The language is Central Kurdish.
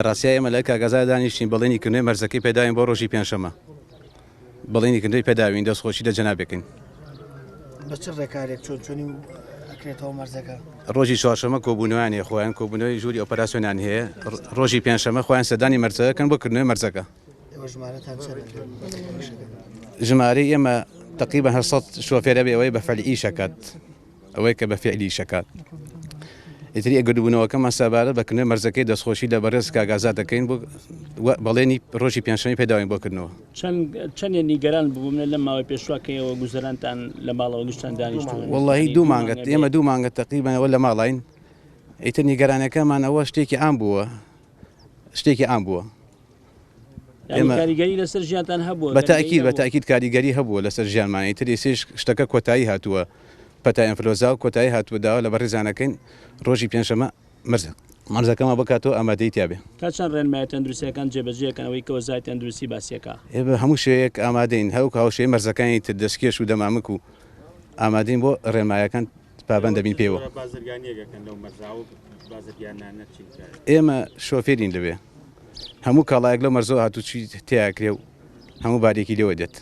ڕاستیا ئێمە لە کاک ئازاد دانیشتین بەڵێنی کردنەوەی مەرزەکەی پێداوین بۆ ڕۆژی پێنجشەممە بەڵێنی کردنەوەی پێداوین دەستخۆشی لە جەنابێکین. بە چ ڕێکارێک چۆن چۆنی ئەکرێتەوە مەرزەکە؟ ڕۆژی چوارشەمە کۆبوونەوەیان هەیە خۆیان کۆبوونەوەی ژووری ئۆپەراسیۆنیان هەیە ڕۆژی پێنجشەمە خۆیان سەردانی مەرزەکەن بۆ کردنەوەی مەرزەکە. ئێوە ژمارەتان چەندە؟ ژمارەی ئێمە تقریبا 800 شۆفێرە بێ ئەوەی بە فەلی ئیشەکات. ئەوەی کە بە فیعلی ئیشەکات. ئیتر یەکگردبوونەوەکەمان سەبارەت بە کردنەوەی مەرزەکەی دەستخۆشی لە بەڕێز کاک ئازاد دەکەین بۆ و بەڵێنی ڕۆژی پێنجشەممەی پێداوین بۆ کردنەوە. چەند چەندێ نیگەران ببوومنە لەم ماوەی پێشوە کە ئێوە گوزەرانتان لە ماڵەوە گشتان دانیشتوون وەڵاهی یانی دوو دوو مانگە مانگە ئێمە بێ دوو مانگە تەقریبەن ئەوە لە ماڵاین ئیتر نیگەرانەکەمان ئەوە شتێکی عام بووە شتێکی عام بووە. یانی ئێمە کاریگەری لەسەر ژیانتان هەبووە بە کاریگەری تەئکید بە نەبووە؟ تەئکید کاریگەری هەبووە لەسەر ژیانمان ئیتر ئێستەیش شتەکە کۆتایی هاتووە پەتای ئەنفلۆزا و کۆتایی هاتووە داوا لە بەڕێزیان ئەکەین ڕۆژی پێنجشەممە مەرز مەرزەکەمان بکاتەوە ئامادەیی تیا بێ. تا چەند ڕێنمایە تەندروستیەکان جێبەجێ ئەکەن ئەوەی کە وەزارەتی تەندروستی باسی ئەکا؟ ئێ بە هەموو شێوەیەک ئامادەین هەوک هاوشێوەی مەرزەکانی تر دەستکێش و دەمامک و ئامادەین بۆ ڕێنمایەکان پابەند ئێوە دەبین چ پێیەوە. جۆرە بازرگانیەک ئەکەن لەو مەرزە ئەو بازرگانانە چین کە ئێمە شۆفێرین لەوێ هەموو کاڵایەک لەو مەرزەوە هاتوچوی تیاکرێ و هەموو بارێکی لێوە دێت.